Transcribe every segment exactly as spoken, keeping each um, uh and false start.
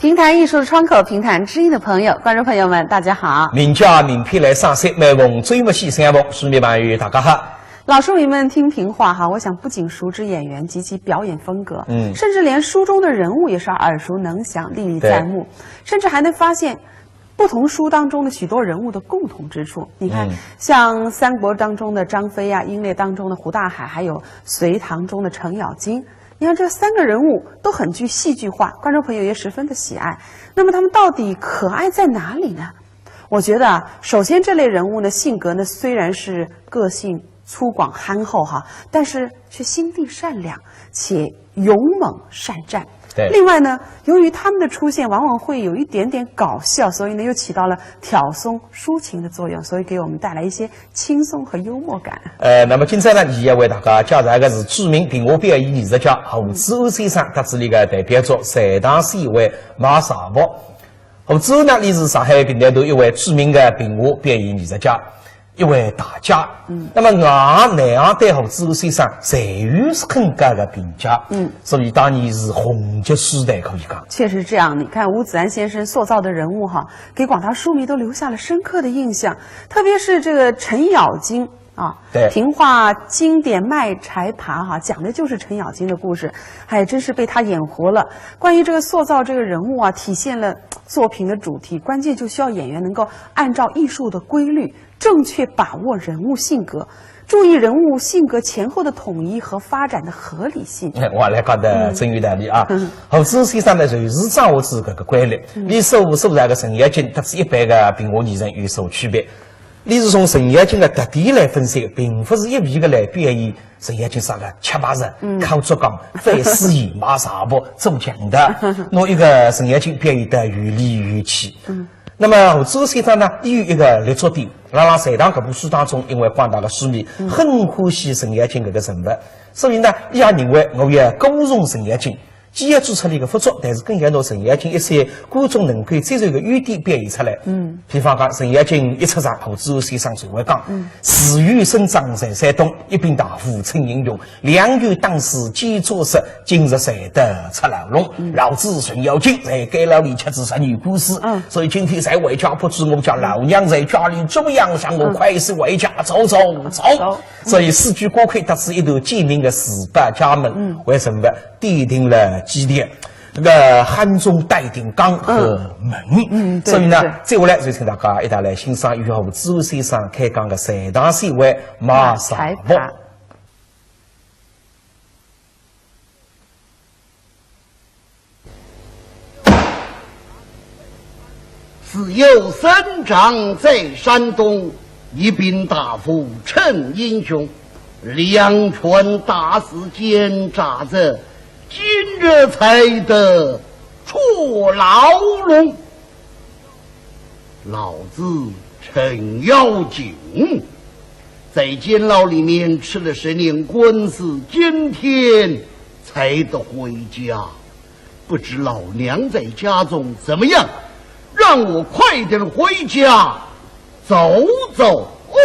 评弹艺术的窗口，评弹知音的朋友，观众朋友们，大家好。名家名篇来赏析，每逢周末喜相逢，书迷朋友大家好。老书迷们听评话哈，我想不仅熟知演员及其表演风格，嗯甚至连书中的人物也是耳熟能详、历历在目，甚至还能发现不同书当中的许多人物的共同之处。你看，嗯像三国当中的张飞呀、英烈当中的胡大海，还有隋唐中的程咬金，你看这三个人物都很具戏剧化，观众朋友也十分的喜爱。那么他们到底可爱在哪里呢？我觉得啊，首先这类人物呢，性格呢虽然是个性粗犷憨厚哈，但是却心地善良且勇猛善战。对另外呢，由于他们的出现往往会有一点点搞笑，所以呢又起到了挑松抒情的作用，所以给我们带来一些轻松和幽默感。呃，那么今朝呢，伲要为大家介绍一个是著名评话表演艺术家胡志安先生搭仔俚个代表作《隋唐戏会卖茶仆》。胡志安呢，俚是上海评弹团一位著名的评话表演艺术家，一位大家。嗯那么外行内行对胡志安先生侪有是很高的评价。嗯所以当年是红极书台，可以讲。确实这样，你看吴子安先生塑造的人物哈，给广大书迷都留下了深刻的印象，特别是这个程咬金啊，对评话经典卖柴爬哈，讲的就是程咬金的故事，还真是被他演活了。关于这个塑造这个人物啊，体现了作品的主题，关键就需要演员能够按照艺术的规律，正确把握人物性格，注意人物性格前后的统一和发展的合理性。哎，我来讲得真有道理啊。嗯胡志安先生呢，就是掌握仔搿个规律。俚所塑造个程咬金，搭仔一般个评话艺人有所区别。俚是从程咬金个特点来分析，并勿是一味个来表演程咬金啥个吃白食、嗯靠竹杠、翻书页、卖茶仆、做强盗。拿一个程咬金表演得有理有气。嗯那么胡志安先生呢，俚有一个立足点，辣辣隋唐搿部书当中，因为广大个书迷很欢喜程咬金搿个人物，所以呢，俚也认为我要歌颂程咬金，既要做出俚个不足，但是更要拿程咬金一些观众能够接受个优点表现出来。嗯比方讲，程咬金一出场，胡志安先生就会讲，嗯自幼生长在山东，一品大夫称英雄， 两军当时皆作死，今日才得出牢笼。老子程咬金在监牢里吃仔十年官司，嗯所以今天才回家，不知我家老娘在家里怎么样，让我快些回家，走走走。走所以四句歌曲搭仔一段简明的自报家门，嗯为什么奠定了基调？这个汉中待定刚和门。嗯对所以呢对，接下来就请大家一道来欣赏由胡志安先生开讲的《隋唐戏会卖茶仆》。自幼生长在山东，一品大夫称英雄，两军大时间扎着，今日才得出牢笼。老子程咬金在监牢里面吃了十年官司，今天才得回家。不知老娘在家中怎么样，让我快点回家走走。哦，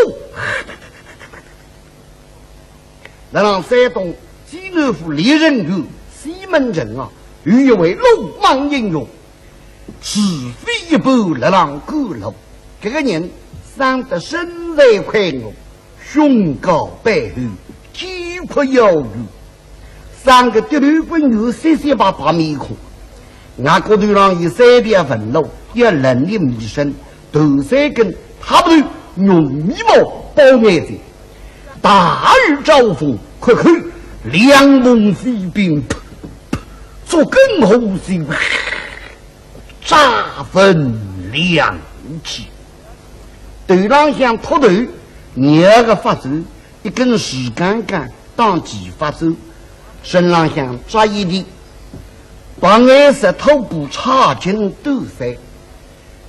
那让山东济南府历城县西门城啊，有一位鲁莽英雄， 是非一般，勒浪赶路。搿个人生得身材魁梧，胸高背厚，体阔腰圆，生个滴溜滚圆，雪雪白白面孔。额角头浪有三条纹路，一轮一眉生，头三根塌鼻头，浓眉毛，包眼睛。大耳招风，阔口，两蓬飞鬓，足跟胡须， 扎分两记。头浪向秃头，廿个发簪，一根树干干当几发簪，身浪向扎一件白颜色拖布衩巾短衫，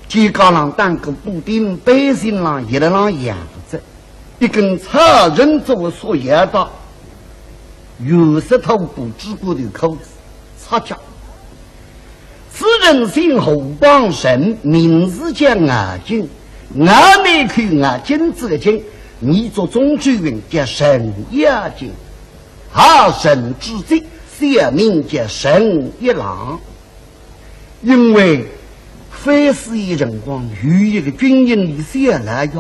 肩胛浪打个补丁，背心浪一勒浪洋子，一根草绳做个束腰带，原色拖布猪骨头裤子，擦脚。 此人姓胡，帮人，名字叫咬金。咬你一口咬金子个金，你做中举人叫程咬金。号程之子，小名叫程一郎。因为翻书个辰光，有一个军营里小老爷，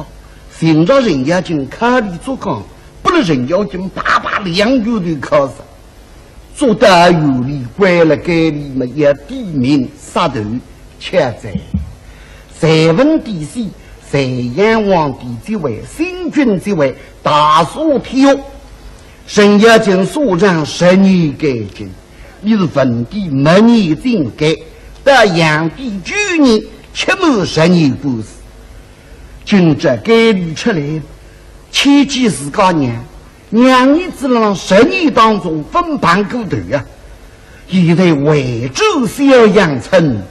寻着沈雅琴敲里作梗，拨勒沈雅琴啪啪两拳头敲死。捉到院里关勒监里么，要抵命杀头，吃罪。隋文帝死，隋炀皇帝即位，新君即位，大赦天下。沈雅琴赦上十年监禁，伊是文帝末年进监，到炀帝九年吃满十年官司。今朝监里出来，牵记自家娘，娘儿子辣十年当中朆碰过头啊。现在回转襄阳城，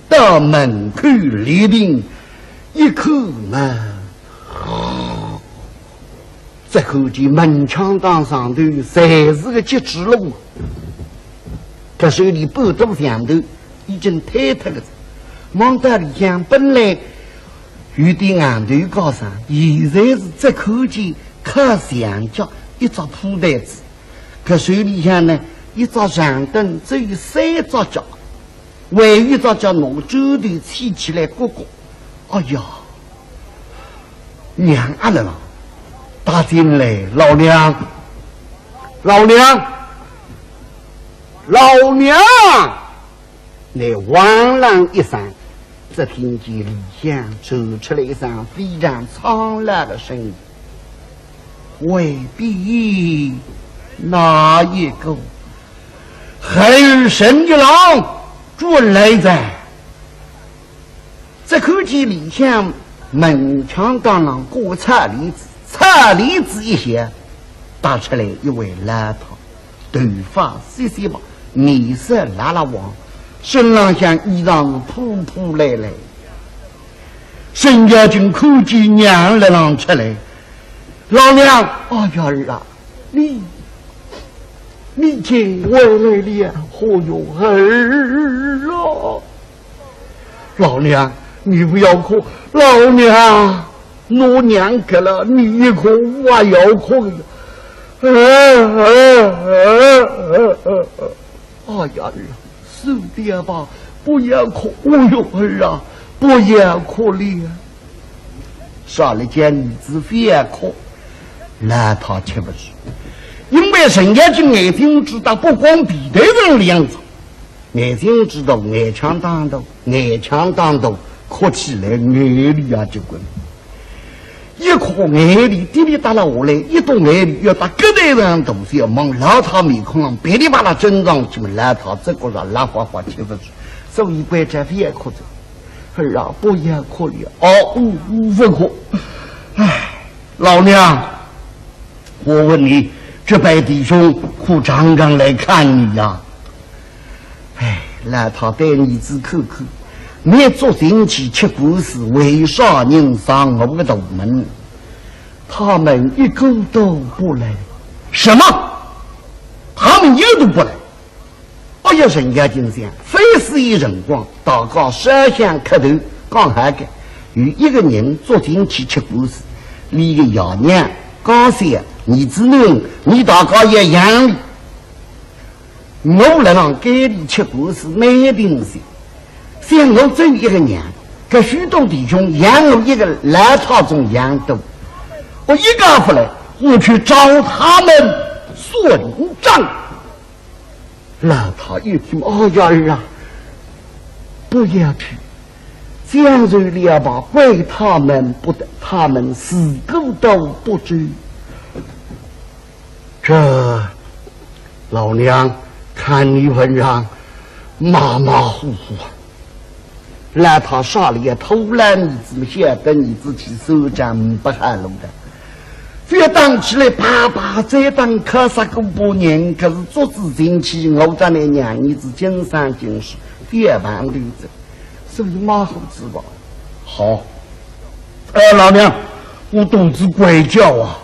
到门口立定一看嘛，只看见门墙当上头侪是个截肢路，搿手里半堵墙头已经坍脱个哉。望到里向本来有点硬头高上，现在是只看见靠墙角一只破台子，搿手里向呢，一只长凳只有三只脚，还有一只脚拿砖头砌起来搿搿。哎呀，娘啊了啦！踏进来，老娘，老娘，老娘！乃汪啷一声，只听见里向传出来一声非常苍老个声音：“外边哪一个？孩儿沈一郎转来哉。”只看见里向门墙当上挂草帘子，草帘子一掀，踏出来一位老太，头发雪雪白，面色蜡蜡黄，身浪向衣裳是破破烂烂。沈雅琴看见娘儿勒浪出来，老娘，哎呀儿啊，你，你竟回来了，哎哟儿啊！ 老娘，你不要哭，老娘，我娘给了你一哭，我要哭了。哎呀，儿啊，受点吧，不要哭，哎哟，儿啊，不要哭了。啥了叫儿子不要哭，老太吃不住，因为沈雅琴眼睛知道不光鼻头上两只。 眼睛知道，眼腔当头，眼腔当头，哭起来眼泪也结棍。一哭眼泪滴哩答啦下来，一滴眼泪要搭额头上大小，望老太面孔浪噼里啪啦蒸上去嘛，老太只觉着辣花花吃不住，所以关照覅哭哉。儿啊，不要哭了，哦，我，我不哭。唉，老娘， 我问你，这班弟兄可常常来看你呀？哎，老太对儿子看看，你捉进去吃官司，为啥人上我的大门？他们一个都不来。什么？他们一个都不来？ 哎呀，人家就这样，非是一辰光，大家烧香磕头，讲好个，有一个人捉进去吃官司，俚个爷娘、家小、儿子囡，你大家要养俚。我辣浪监里吃官司，没定心，想我只有一个娘，搿许多弟兄养我一个，老太总养多。我一个不来，我去找他们算账。 老太一听，哦呀儿啊，不要去，这样子了吧，怪他们不得，他们自个都不知。这老娘看你文上马马虎虎啊。 老太啥里也偷懒，儿子晓得儿子去算账，不好弄的。覅打起来，啪啪再打，敲杀个把人，可是捉仔进去，我搭倷娘儿子今生今世，覅碰头哉，所以马虎仔吧。好，哎，老娘，我肚子怪叫啊。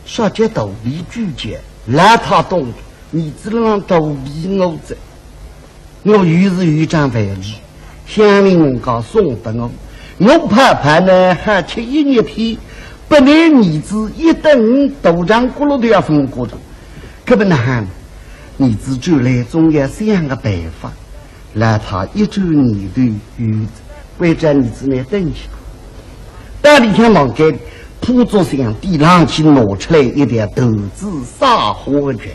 啥叫肚皮巨叫，老太懂得，儿子浪肚皮饿哉。我有是有一张饭局，乡邻人家送拨我，我怕怕呢，还吃一日天，拨倷儿子一顿大肠骨碌都要分过的。搿么哪哼？儿子转来总要想个办法。老太一转念头，有关照儿子拿等去。到里向房间，铺桌向底浪去拿出来一条投资撒花裙。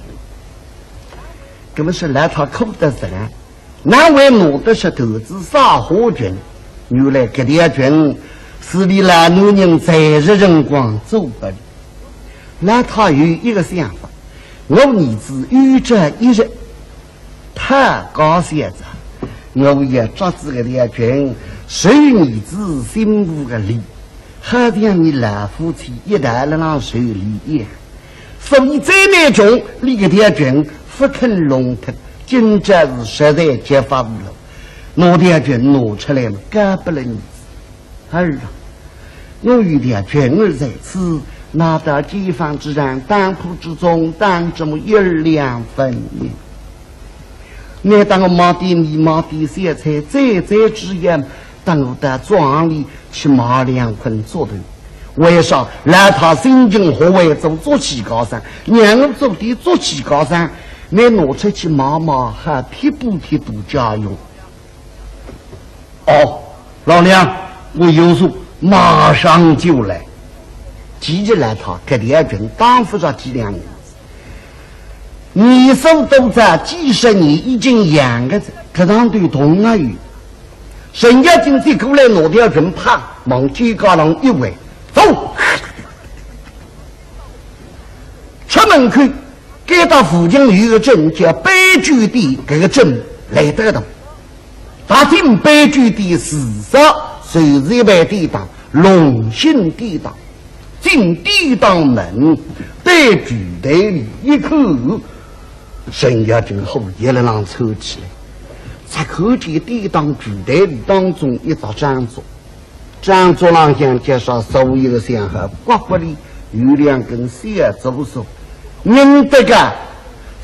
搿么是老太哭得实梗，哪会拿得出投资撒花裙？原来搿条裙是伊老男人在世辰光做拨伊。老太有一个想法，我儿子有朝一日 讨家小姐，我要着仔搿条裙，受儿子新妇个礼，好像伲老夫妻一道辣浪受礼一样。所以再难穷，伊搿条裙勿肯弄脱，今朝是实在急发无路，拿条裙拿出来嘛，交拨了儿子。 儿啊，我有条裙儿在此，拿到街坊之上，当铺之中，当这么一两分银。你当我卖点米，卖点小菜，再再之言，当我到庄里去卖两捆竹头。为啥？老太心情好，为做竹起家生，让我做点竹起家生，你拿出去卖卖，还贴补贴补家用。 哦，老娘，我有数，马上就来。其实老太搿条裙当勿着几两银子，年数多哉，几十年已经养个哉，搿上头动啊有。沈家进去过来，拿条裙啪，往肩胛浪一围，走。出门口，该搭附近有个镇叫白酒店，搿个镇来得个大。 踏进白酒店，事实就是一爿店当，龙兴店当。进店当门，对柜台里一看，沈家进好也辣浪凑起来，只看见店当柜台里当中一只长桌，长桌浪向介绍所有个香盒，角角里有两根小竹索，认得个，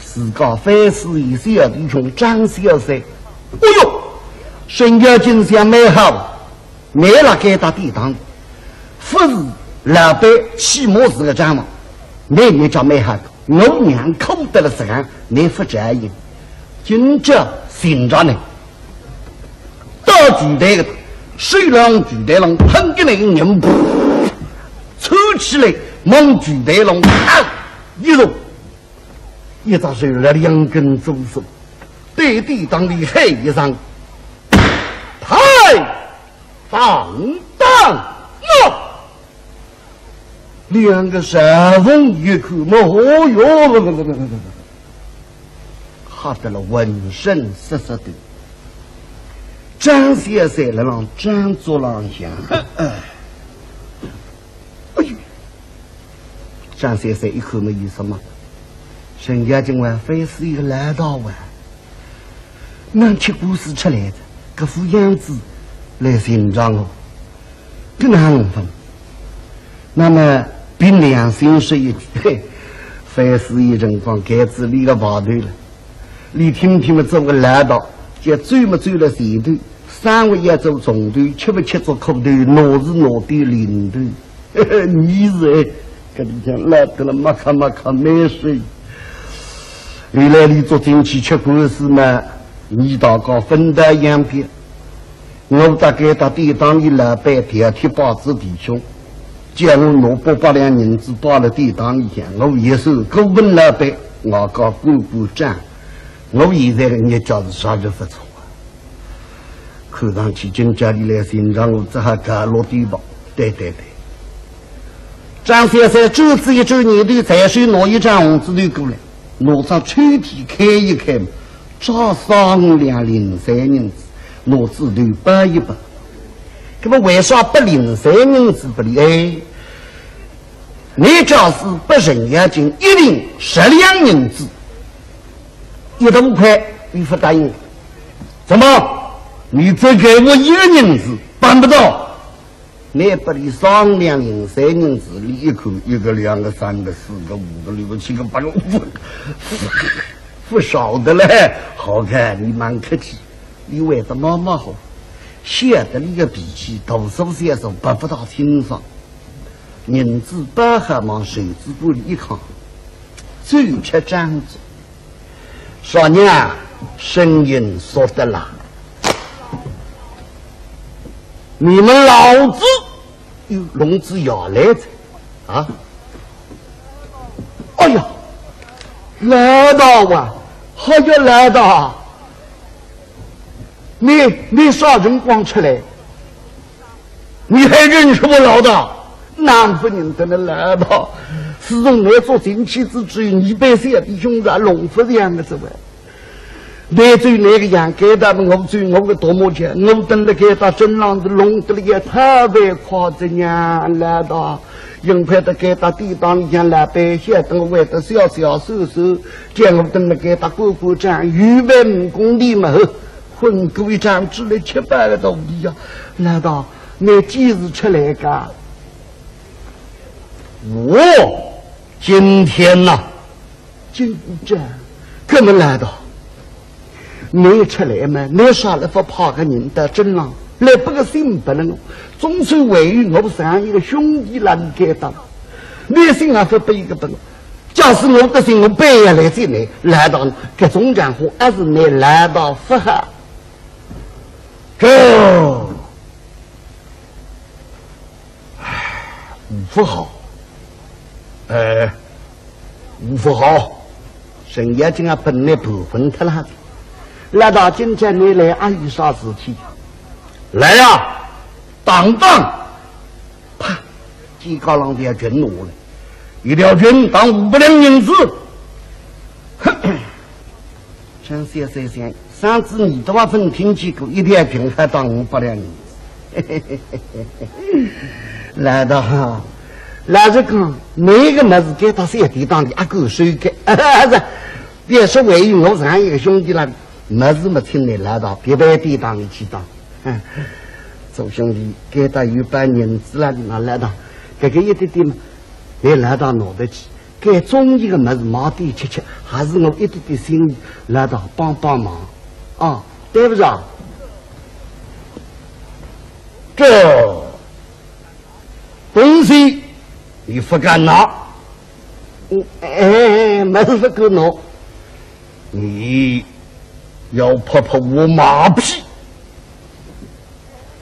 自家范四爷小弟兄张小三。 哦哟，沈家进想蛮好，倷辣该搭店当，勿是老板，起码是个丈夫，倷，倷叫蛮好个，我娘苦得了实梗，倷勿答应。今朝寻着倷，到柜台个，手浪柜台浪碰个那个人，噗，抽起来，往柜台浪啪一落，一只手拿两根竹索， 对店当里喊一声：“太当当啊！”两个少妇一看嘛，哦哟，吓得了浑身瑟瑟抖。张小三辣浪长桌浪向，哎呦，张小三一看嘛，有数嘛，沈家进还非是一个老大啊。 哪吃官司出来个，搿副样子来寻着我，搿哪能办？那么凭良心说一句，嘿，范四爷辰光该仔俚个牌头了，俚天天嘛做个老大，叫走嘛走了前头，生活要做从头，吃嘛吃足苦头，拿是拿点零头。 你是，搿里向辣得了嘛卡嘛卡蛮水。原来俚捉进去吃官司嘛，伲大家分道扬镳。我大概搭店当里老板调贴把子弟兄，叫我拿八百两银子摆辣店当里向，我也是股份老板，外加官股账，我现在个日脚是啥是勿错啊。 看上去今朝俚来寻着我，只好告落点吧。对对对。张小三转仔一转念头，随手拿一张红纸头过来，拿只抽屉开一开，找三两零碎银子，拿纸头包一包。搿么为啥拨零碎银子拨俚？哎，倷假使拨沈家进一锭十两银子， 一大块，俚勿答应。怎么？你只给我一个银子，办不到。倷拨俚三两零碎银子，俚一看，一个、两个、三个、四个、五个、六个、七个、八个，勿，勿少得嘞。好个，你蛮客气，你为得蛮蛮好，晓得俚个脾气，大数小数拨勿大清爽。银子包好往袖子管里一囥，走出张桌。 少爷，声音说得啦，你们老子又弄仔下来哉啊！哎呀，老大啊，哎呀，老大，你，你啥辰光出来？你还认识我老大？哪能勿认得呢，老大？自从你做进去之后，你被小弟兄弟弄勿像个哉喂。 倷走倷个样，该搭么我走我个独木桥，我蹲辣该搭镇浪是弄得了一塌糊涂呀，老大。幸亏得该搭典当里向老板晓得我会得小小手手，叫我蹲辣该搭过过账，预备武功的么，混过一张纸来吃饱个道理呀。老大，倷几时出来个？我今天呐， 金箍咒，搿么老大，倷出来嘛，倷啥了勿派个人到镇浪来拨个信拨了我，总算还有我上一个兄弟辣该搭，倷信也勿拨一个拨我。假使我得信，我半夜来见倷，老大，搿种场化还是倷老大勿好。这 勿好。哎，勿好。沈爷今啊本来不分他了，老大今朝倷来阿有啥事体？来呀，当当！啪，肩胛浪条裙拿来，一条裙当五百两银子。 张先生想，上次你都还朆听见过一条裙还当五百两银子。老大，老实讲，倷个物事该搭小店当里阿够收个，是，别说还有我上一个兄弟了，物事么请倷老大，别别典当里去当。嗯，做兄弟，该搭有把银子了，倷老大，搿个一点点嘛，倷老大拿得起。 该中意个物事买点吃吃，还是我一点点心意，老大帮帮忙啊，对勿是啊？这东西你勿敢拿。嗯，哎，哎，哎，物事勿敢拿。 你要拍拍我马屁。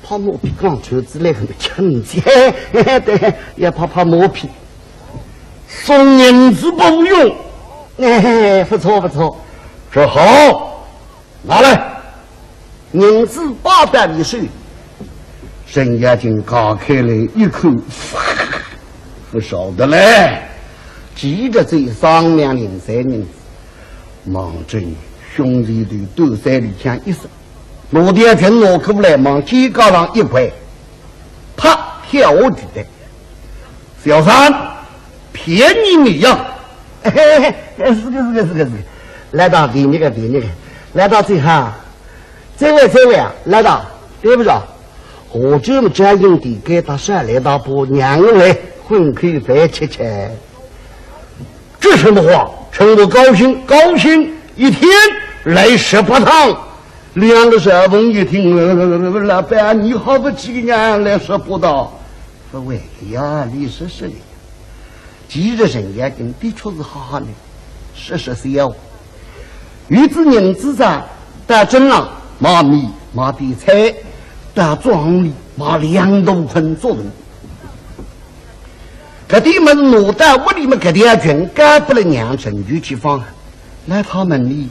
拍马屁讲出之来很亲切，对，要拍拍马屁。送银子拨用。哎，勿错，勿错。这好，拿来。银子摆到俚手，沈眼睛解开来一看，勿少得嘞，几十只三两银三银子。 望准兄弟头短衫里向一塞，拿条裙拿过来，望肩胛浪一掼，啪，跳下去的。小三，便宜你呀！嘿嘿嘿，是个，是个，是个，是个。老大，便宜个，便宜个。老大最好，这位，这位啊，老大，对勿住啊，我这么叫兄弟，该搭上来大伯，让我来混口饭吃吃。 这什么话？趁我高兴，高兴一天来十八趟。两个小朋友一听，呃，老板，你好不起呀，来十八趟。勿会呀，你说说的。其实人家跟的确是哈哈呢，说说笑。 有仔银子哉，到镇浪买米买点菜，到庄里买两大捆竹头。搿点物事拿到屋里么，搿条裙交拨了娘，陈九去放。老太问俚，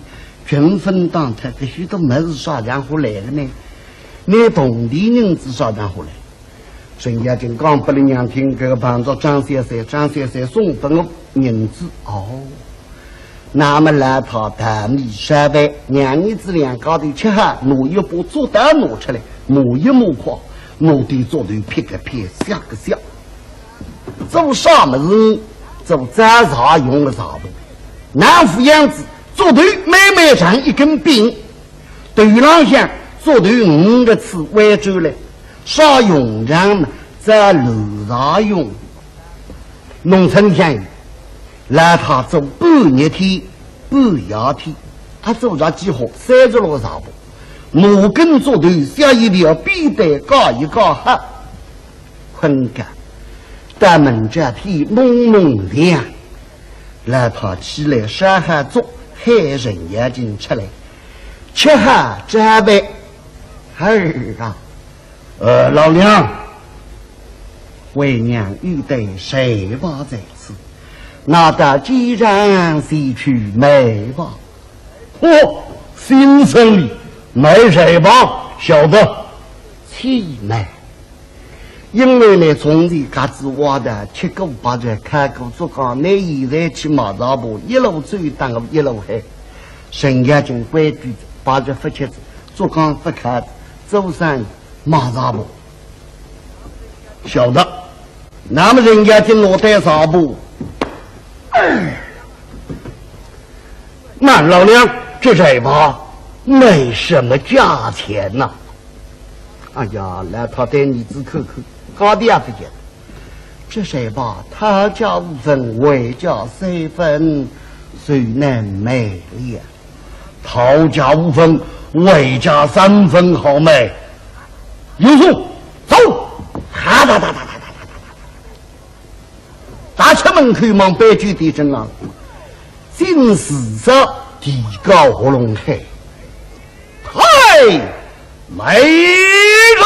裙分当脱，搿许多物事啥场化来个呢？拿铜钿银子啥场化来？ 沈眼睛讲拨俚娘听，搿个帮着张先生，张先生送拨我银子。哦，那么老太大米烧饭，娘儿子两家头吃好，拿一把竹刀拿出来，磨一磨快，拿点竹头劈个劈，削个削。做啥物事？做灶柴用个柴火。那副样子，竹头每每长一根柄， 头浪向竹头五个刺围转来，啥用场呢？做炉柴用。农村乡下，老太做半日天、半夜天，还做着几化三十六个柴火，拿根竹头削一条扁担，架一架好。 困觉，到明朝天蒙蒙亮，老太起来烧好粥，喊沈眼睛出来，吃好早饭。孩儿啊，呃，老娘，为娘有对瑞帕在此，拿到街上去卖吧。嚯，新生意，卖瑞帕，晓得？去卖。因为呢，从前各自挖的，吃过白菜，开过竹缸，拿现在去卖茶铺，一路走当一路黑。人家讲规矩，白菜勿吃，竹缸勿开，做生意。 卖茶铺。晓得。那么人家就拿对茶铺。哎，那老娘，这瑞帕卖什么价钱呢？哎呀，老太太，倷仔看看，价钿也勿晓得。这瑞帕讨价五分，还价三分，就能卖了。 讨价五分，还价三分好卖。有数，走！哒哒哒哒哒哒哒哒哒。踏出门口望板间里身浪，尽是这提高喉咙喊：“嗨，卖瑞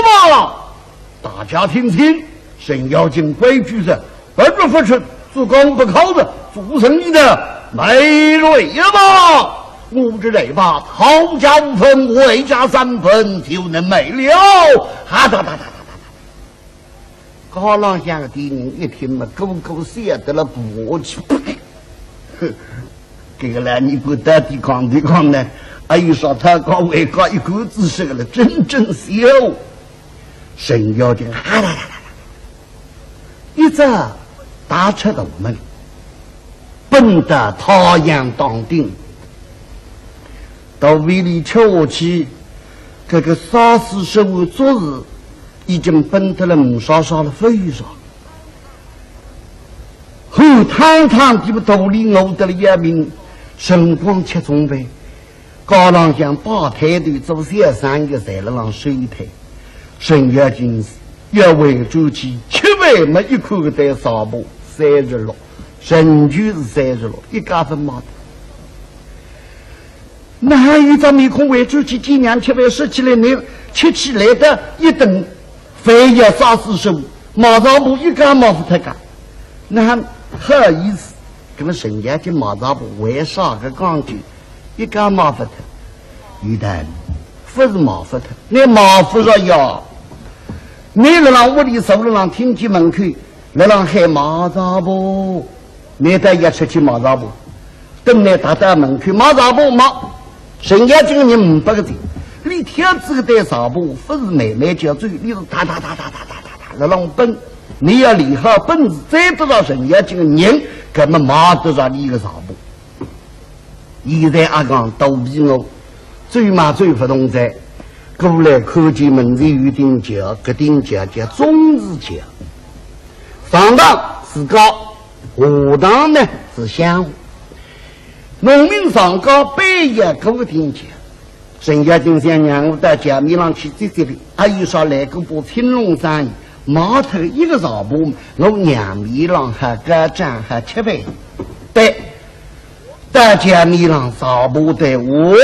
帕！大家听清，沈妖精规矩是 白日勿出，做官不考的，做生意的，卖瑞帕吧！我这瑞帕讨价五分，还价三分就能卖了。”哈哒哒哒哒哒哒。街浪向的人一听嘛，个个吓得了爬下去。哼，搿个老尼姑到底讲的讲呢，哎，说他讲为讲一个子说了，真正笑。沈妖精哈哒哒哒哒。 一直踏出大门，奔到太阳当顶。肚皮里吃下去，搿个沙司师傅做事已经奔得了五杀杀了，勿有啥。后趟趟地肚里饿得了要命，辰光吃中饭， 街浪向摆摊头做小生意侪辣浪收摊，沈妖精要回转去吃饭么一口个对茶铺三十六，仍旧是三十六，一家勿卖脱。那还有张面孔回转去见娘吃饭，说起来，倷吃起来的一顿饭要啥事数，卖茶铺一家卖勿脱个，那还好意思？搿么沈妖精卖茶铺为啥个讲究一家卖勿脱？ 有道理，勿是卖勿脱，倷卖勿着呀。倷辣浪屋里坐辣浪听见门口辣浪喊卖茶铺，倷倒要出去卖茶铺，等倷踏到门口卖茶铺嘛，沈妖精个人呒拨个地，倷挑仔个对茶铺，勿是慢慢叫走，倷是哒哒哒哒哒哒哒哒辣浪奔。倷要练好本事，追得着沈妖精个人，搿么卖得着倷个茶铺。 现在阿讲肚皮饿，走嘛走勿动哉，过来看见门前有顶桥，搿顶桥叫忠字桥。上头是街，下头呢是乡下。农民上街背后搿顶桥，沈妖精想让我到桥面浪去接接力，阿有啥来个把青龙生意，卖脱一个茶铺，我娘面浪还高涨还吃饭。对， 大家米浪茶铺对我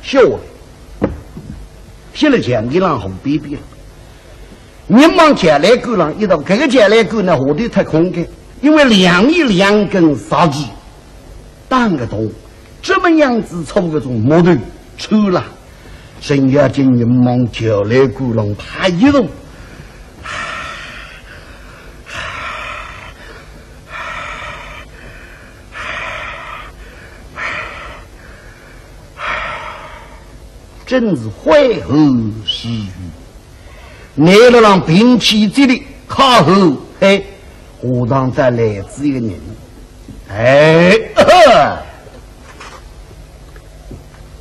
笑了，歇了家米浪红边边了。人望前来过浪一道，搿个前来过呢，下头太空个，因为两米两根石子打个洞，这么样子粗个种木头抽了。 沈妖精人望桥来过浪，啪一动，真是悔恨时余。 拿了让平起之力，靠后，嘿，下趟再来仔一个人。哎，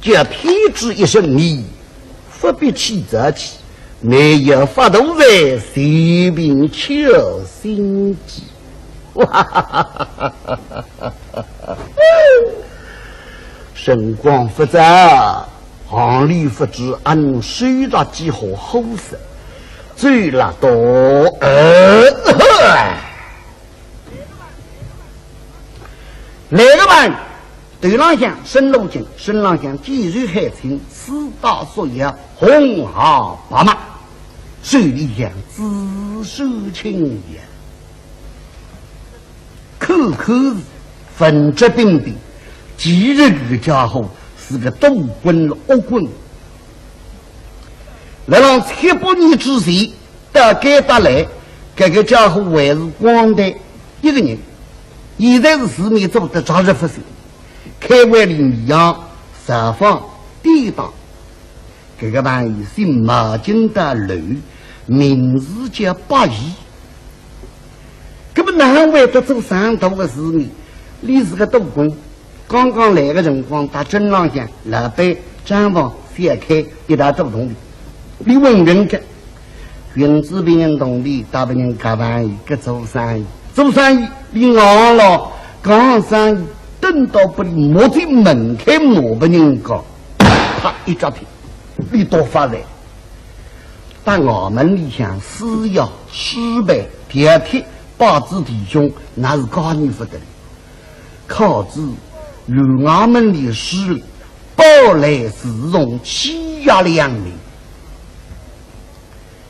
叫天子一声，你不必起早起，你要发大财，随便敲心机。辰光不早， 行里不知俺手着几何好事，走了多呃，来个慢，头浪向生罗巾，身浪向几如海青，四大束腰，红霞白马，手里向紫苏青呀。看看是文质彬彬，其实搿个家伙是个赌棍恶棍。辣浪七八年之前， 到该搭来，搿个家伙还是光蛋一个人，现在是事面做得着实勿行，开会里面呀，造访典当。搿个朋友姓马，金到楼，名字叫八义。搿么哪会得做生大个事呢？俚是个赌棍， 刚刚来个辰光，搭镇浪向老板、账房、小开一道赌铜钿，俚混混个，运仔别人铜钿，搭别人轧朋友，搿做生意，做生意俚硬朗，讲生意，等到拨俚摸进门槛，拿别人讲，啪一脚踢，俚倒发财。搭衙门里向施药、施办、调帖、摆仔弟兄，那是家人勿得了。 靠仔县衙门里势力，保来自从，欺压良民。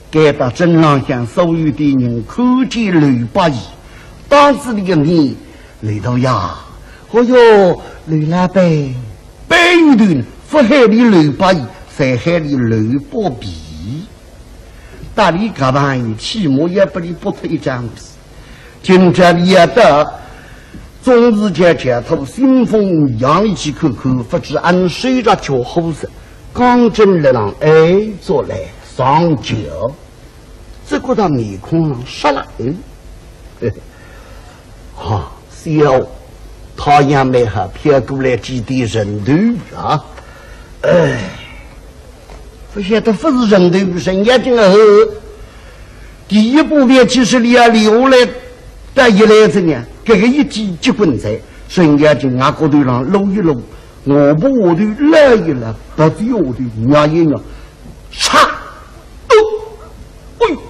该搭镇浪向所有的人看见刘八义，当仔俚个面，刘大爷，哦哟，刘老板，板有头，勿喊俚刘八义，侪喊俚刘八皮。搭俚搿朋友，起码也拨俚剥脱一张皮。 今朝俚要到，总是叫叫头腥风一样一起看看，勿知俺手着脚后子，刚正了浪，哎，坐来上轿，只觉得面孔上煞了，哎，嘿嘿，哈，笑，太阳蛮好，飘过来几滴人头啊，哎。 勿晓得勿是人头，沈家军啊，第一步便其实俚要留下来，但一来怎样？搿个一记急棍子，沈家军额角头浪露一露，额部下头拉一拉，鼻子下头捏一捏，嚓！哦，哎呦，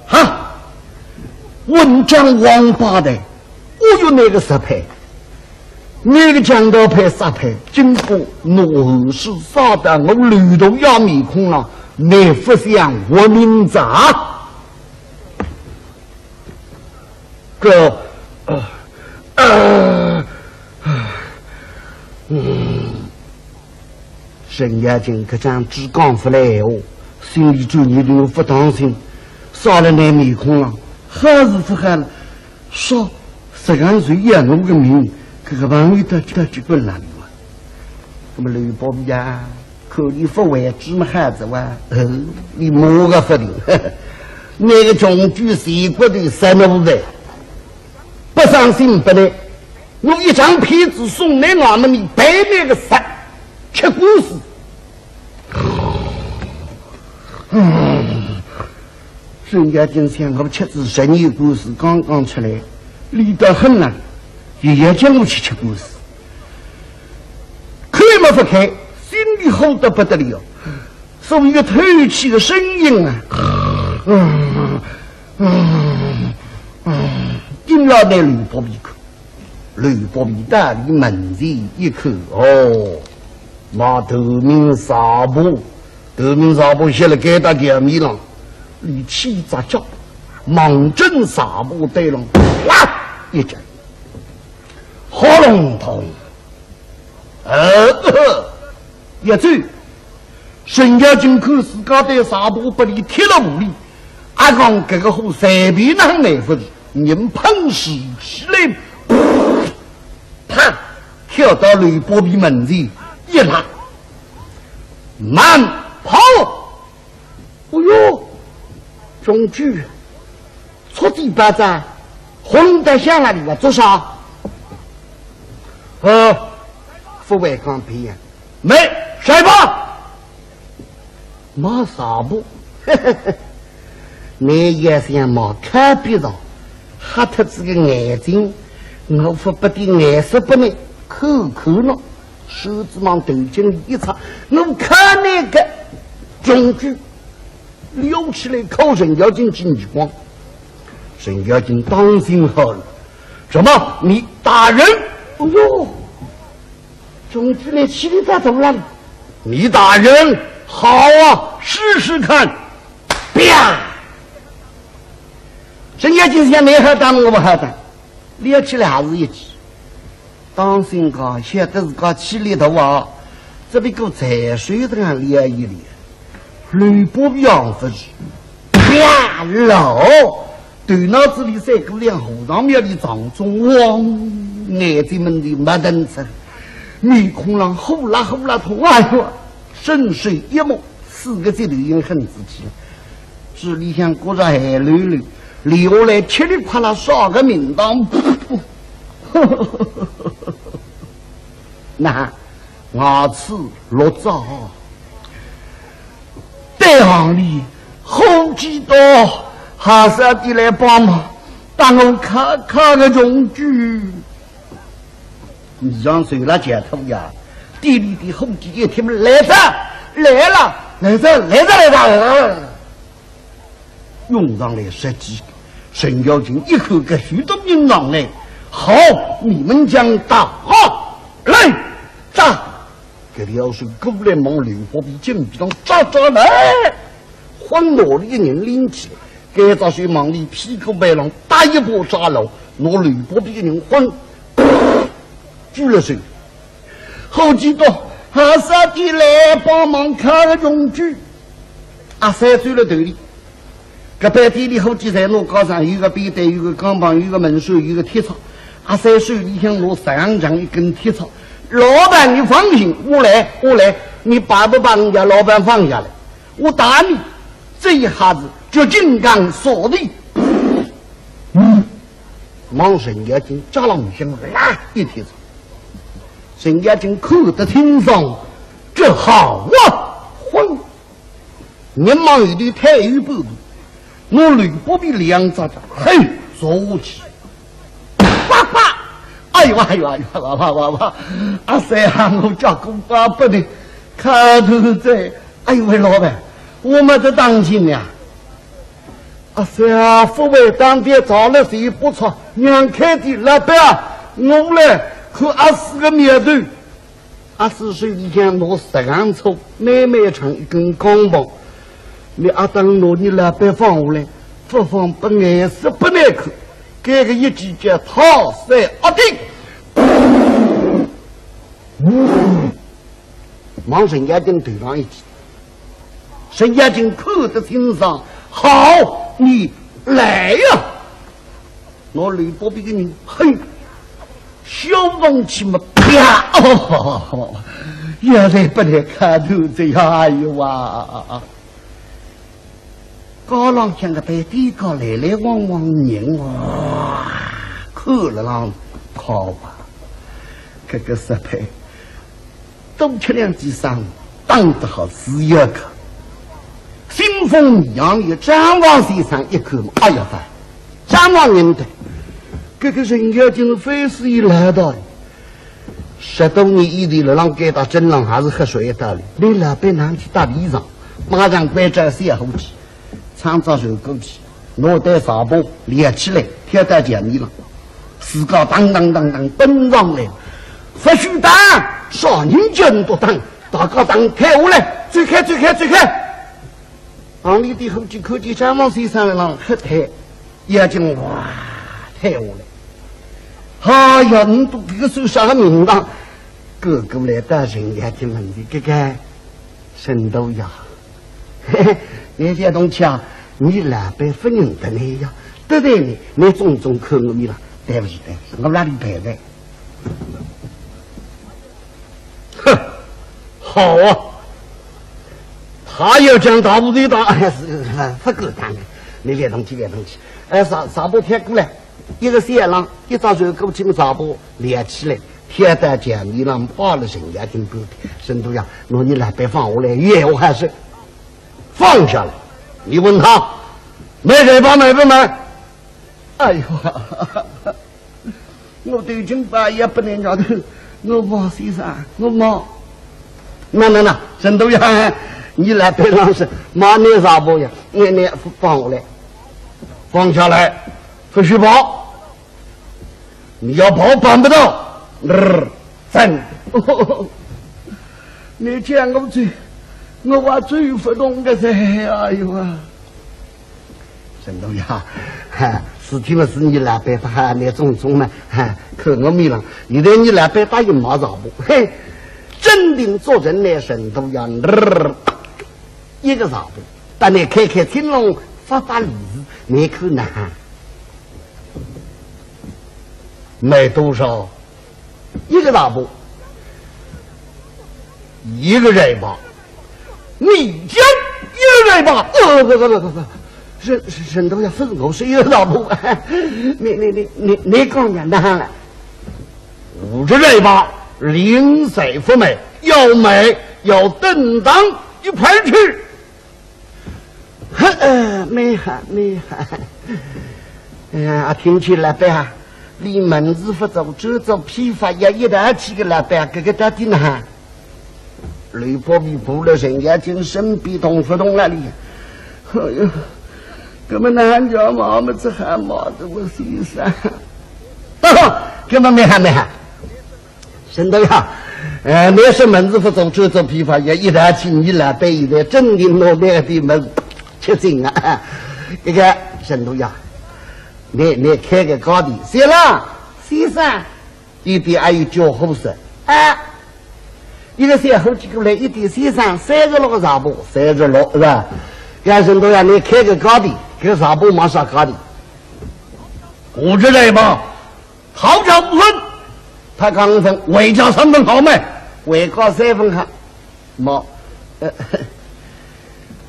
哈！混账王八蛋！ 哦哟，那个失败，那个强盗派杀败，经过拿后手杀到我刘大爷面孔上，那勿像活人哉。搿，呃，呃，嗯。 沈家军搿张嘴讲勿来闲话，心里转念头勿当心，杀了倷面孔浪，好是勿好了？说，实梗是要我个命，搿个朋友到底到底滚哪里哇？那么刘伯伯呀，看俚勿还嘴么好哉哇，呃，俚骂个勿停，那个穷鬼死骨头杀奴才，勿伤心勿来。 我一张片子送倷衙门里赔倷个杀，吃官司。嗯，沈家军想，我吃仔十年官司刚刚出来，俚倒狠了，也要叫我去吃官司。开么勿开，心里火得不得了，所以一个透气的声音啊，嗯，嗯，嗯，盯牢那刘伯伯看。 刘伯伯到俚门前一看，哦，那头名啥部，头名啥部歇了该搭条面浪，俚起只脚，望准啥部对浪，哇，一脚，好隆咚，呃，一走， 沈家军看自家对啥部拨俚踢了无力，阿讲搿个货随便哪哼难勿是，人碰竖起来，啪，跳到刘伯伯门前一拉，慢跑！哦哟，穷鬼， 出去吧哉，混得像哪里个做啥？呃，勿会讲别样，没，啥部？卖啥部？倷也想卖咖啡糖，瞎脱仔个眼睛，我勿拨点颜色拨倷看看喏。 手指望头颈里一插，我看那个穷鬼，撩起来靠沈家军记耳光。沈家军当心好了，什么？你打人？哎哟，兄弟，你气力咋走了？你打人，好啊，试试看。啪！沈眼睛想，你好打我不好打，撩起来还是一记。当心啊，晓得自家气力大啊，这边个才手头上撩一撩，吕布要不是，啪！老 头脑子里闪过两和尚庙里张忠，汪，眼睛门里没灯着，面孔上火辣火辣痛，哎哟，伸手一摸，四个指头印痕子起，嘴里向觉着咸溜溜，流下来噼里啪啦啥个名堂，噗噗噗。那 牙齿落渣。对行里伙计到，还是要你来帮忙，帮我敲敲个穷举。你让谁来解脱呀？店里的伙计一听，来哉，来哉，来哉，来哉，来哉。 涌上来十几个，沈咬金一口个许多人上来，好，你们将打，好，来，打！搿条手过来望刘伯伯肩膀上扎扎来，慌拿里人拎起，搿只手望里屁股背浪搭一把扎牢，拿刘伯伯个人慌举了手。 伙计到，还是要你来帮忙敲个穷举。阿三走了头里，搿爿店里伙计在拿架上，有个扁担，有个钢棒，有个门闩，有个铁叉。阿三手里向拿长长一根铁叉。老板，你放心，我来，我来，你把不把人家老板放下来？我打你，这一下子就金刚锁地。嗯，望沈咬金扎浪向啦一铁叉。 沈咬金看得清爽，这好啊，昏！人望有点太有半步，拿刘伯伯两只脚，嘿，坐下去。叭叭！哎呦，哎呦，哎呦，哇哇哇哇！阿三啊，我叫过叭拨你，看头哉，哎呦喂，老板，我没得当心呀。 阿三啊，勿会当爹着了谁不错，让开点，老板啊，我来看阿四个苗头。阿四手里向拿十两粗，蛮蛮长一根钢棒，你阿当拿你老板放下来，勿放拨眼色勿难看，搿个一记叫套三压顶。 望沈咬金头上一记，沈咬金看得清爽，好，你来呀！拿刘伯伯个人，嘿，消防器嘛，啪！哦，现在不能看头这样，哎呦啊！ 街浪向个爿店家来来往往人哇，看了浪靠啊，搿个实在多吃两记生，打得好是一个。腥风一样的张望先生一看嘛，哎呀，张望认得，搿个人要紧非是一来的。 十多年以前，辣浪该搭镇浪还是喝水一道理。你老板拿去搭里上，马上关照小伙计，唱唱手过去，拿袋茶包立起来，跳到前面浪，自家当当当当奔上来，勿许打，啥人叫你多打，大家当退下来，走开，走开，走开。 行里的伙计看见张望先生辣浪喝退，眼睛哇，退下来。哎呀，你都搿个算啥个名堂？过过来搭人家就问伊，搿个沈大爷，嘿嘿，你这东西啊，你老板勿认得你呀，对不对呢？你总总看我伊了，对不起，对不起，我哪里白白。 哼，好啊，他要讲大部队打，哎，是，是，是，不够胆的，你别动气，别动气。哎，啥，啥不贴过来？一个小郎，一只手过去，啥不立起来，贴在前面浪，把了人家听不得。沈大爷，拿你老板放下来，有闲话还是放下来。你问他，卖给吧，卖不卖？哎呦， 我头颈把也不能摇头，我望先生，我望。那那那，沈大爷，你老板浪是骂你啥不呀？你你放下来，放下来，不许跑！你要跑办不到。呃，真哦，你讲我最，我话最不懂个噻，哎呦啊！沈大爷，哈，事体嘛是你老板搭喊你种种嘛，哈，看我面浪，现在你老板答应买茶铺，嘿，真定做人呢，沈大爷，一个茶铺，搭你开开青龙，发发利是，你看呐，卖多少？ 一个大包，一个热巴，你讲一个热巴，呃，不不不不不，沈沈大爷，勿是我说一个大包，你你你你你讲讲哪了？五只热巴，零碎勿卖，要卖要等当一块去。 呵，呃，蛮好，蛮好。哎呀，听起来吧，连门子勿做，只做批发也一道去个老板，搿个到底哪？刘伯伯步了人家进身边动勿动了哩。哎呀，搿么哪能叫妈妈子喊妈的我先生？哦，搿么蛮好，蛮好。 沈大爷，呃，你说门子勿做，只做批发也一道去，你老板现在真定拿那个地门吃紧啊。这个沈大爷，你你开个高低，先生，先生，一点还有叫呼声啊。一个小伙计过来，一点先生，三十六个茶铺，三十六是吧？要沈大爷，你开个高低，搿茶铺卖啥价钿？我知道吧。 讨价五分，讨价五分，回价三分好卖，回价三分好。喏，呃，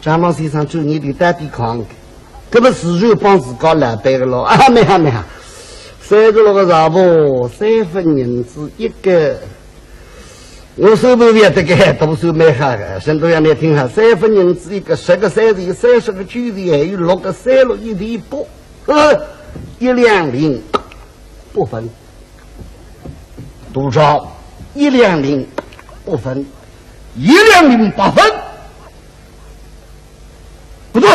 张毛先生，注意点，到底讲，搿么自然帮自家老板个咯。啊，蛮好蛮好，三十六个茶铺，三分银子一个。我算盘勿要得个，都算蛮好个。沈大爷，你听好，三分银子一个，十个三钱，三十个九钱，还有六个三六一点八，呃，一两零 八分。多少？一两零八分，一两零八分。不对，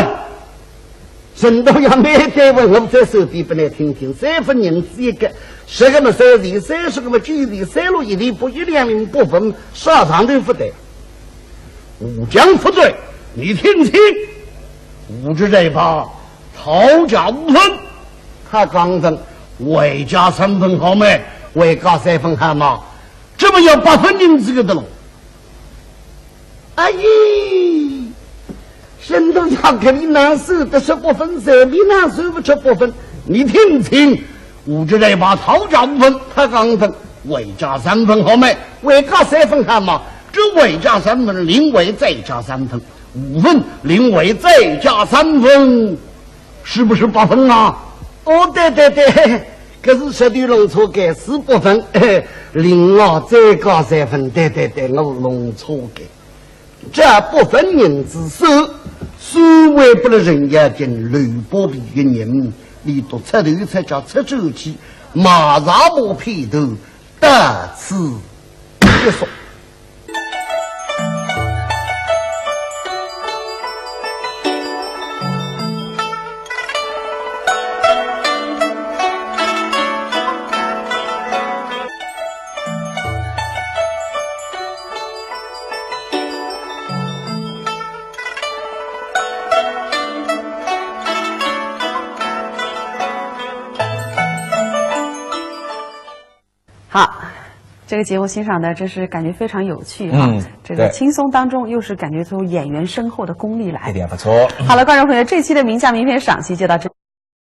沈大爷，呒不对，我再说一遍拨你听听，三分银子一个，十个么三钱，三十个么九钱，三六一点八，一两零八分，啥上头不对？ 我讲不对，你听清。我这热巴讨价五分，讨价五分，回价三分好卖，回价三分好卖，这么要八分银子个的咯。哎呀，沈大爷，搿里哪算得出八分，随便哪算勿出八分，你听清。 我这热巴讨价五分，讨价五分，回价三分好卖，回价三分好卖，这回价三分，另外再加三分，五分，另外再加三分，是不是八分啊？哦，对对对，搿是绝对弄错个，是八分，另外再加三分，对对对，我弄错个。 这八分银子算，算还拨了人家家刘伯伯一个人，俚笃出头出脚出转去，卖茶铺片头，到此结束。 好，这个节目欣赏的真是感觉非常有趣哈。嗯，这个对。轻松当中又是感觉出演员深厚的功力来。一点不错。好了，观众朋友，这期的名家名篇赏析就到这里。